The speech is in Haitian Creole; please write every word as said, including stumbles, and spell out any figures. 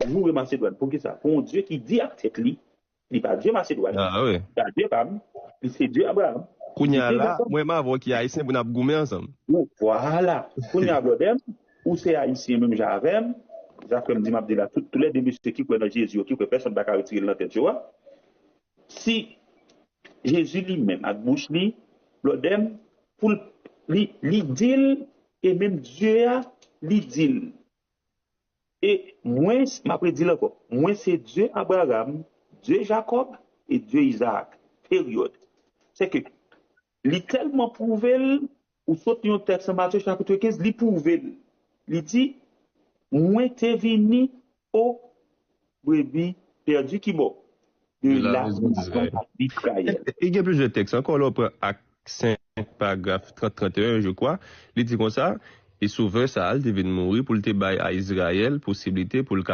joure Masedwàn. Poukisa? Pou yon Dye ki di ak tèt li, li pa Dye Masedwàn. Ah wi. Li pa Dye pa m, li se Dye Abraram. Kounye a la, mwen m avè w ki ayisyen pou n ap goumen ansanm. Vwala. Kounye a, blòdè m, ou se ayisyen menm jan avè m. Zafè m di m ap di la, tout, tout lè de mesye ki kwè nan Jezi yo, ki kwè pèsonn pa ka retire l nan tèt yo a. Si Jezi li menm ak bouch li, blòdè m, pou l, li, li di l, e menm Dye a, li di l. E mwen, m ap redi l ankò, mwen se Dye Abraram, Dye Jakòb e Dye Izaak. Peryòd. Se ke li tèlman pwouve l, ou sot yon tèks nan Matye chapit kenz, li pwouve l. Li di, mwen te vini o brebi pèdi ki bò de la rezon d'Izrayèl. E gen plizyè tèks ankò, lè w pran Ak senk, paragraf trant, trant e en, je crois, li di konsa, e Sovè sa a, li te vin mouri pou l te bay a Izrayèl posiblite pou l